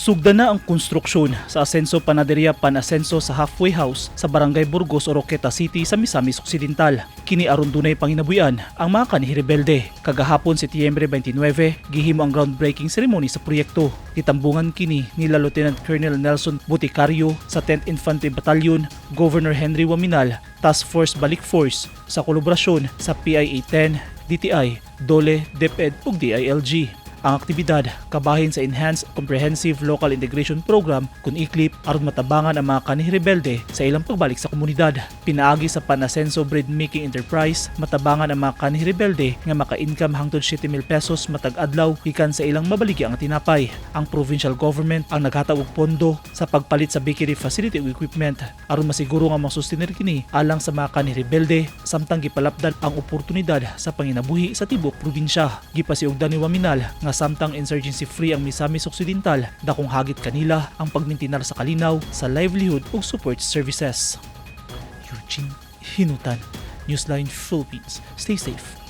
Sugdan na ang konstruksyon sa Asenso Panaderia Pan-Asenso sa halfway house sa Barangay Burgos, Oroquieta City sa Misamis Occidental. Kini aron dunay panginabuhian ang mga kanhi-rebelde. Kagahapon, Setyembre 29, gihimo ang groundbreaking ceremony sa proyekto. Gitambungan kini nila Lieutenant Colonel Nelson Buticario sa 10th Infantry Battalion, Governor Henry Oaminal, Task Force Balik Force sa kolaborasyon sa PIA 10, DTI, DOLE, DepEd ug DILG. Ang aktibidad kabahin sa Enhanced Comprehensive Local Integration Program kun ICLIP aron matabangan ang mga kanhi-rebelde sa ilang pagbalik sa komunidad. Pinaagi sa Panasenso Bread Making Enterprise, matabangan ang mga kanhi-rebelde nga maka-income hangtod 7,000 pesos matag adlaw gikan sa ilang mabaligya nga tinapay. Ang provincial government ang naghatag og pondo sa pagpalit sa bakery facility ug equipment aron masiguro nga masustenir kini alang sa mga kanhi-rebelde samtang gipalapdan ang oportunidad sa panginabuhi sa tibuok probinsya. Gipasiugdan ni Oaminal nga samtang insurgency free ang Misamis Occidental, dakong hagit kanila ang pagmintinar sa kalinaw sa livelihood ug support services. Eugene Hinutan, Newsline Philippines. Stay safe.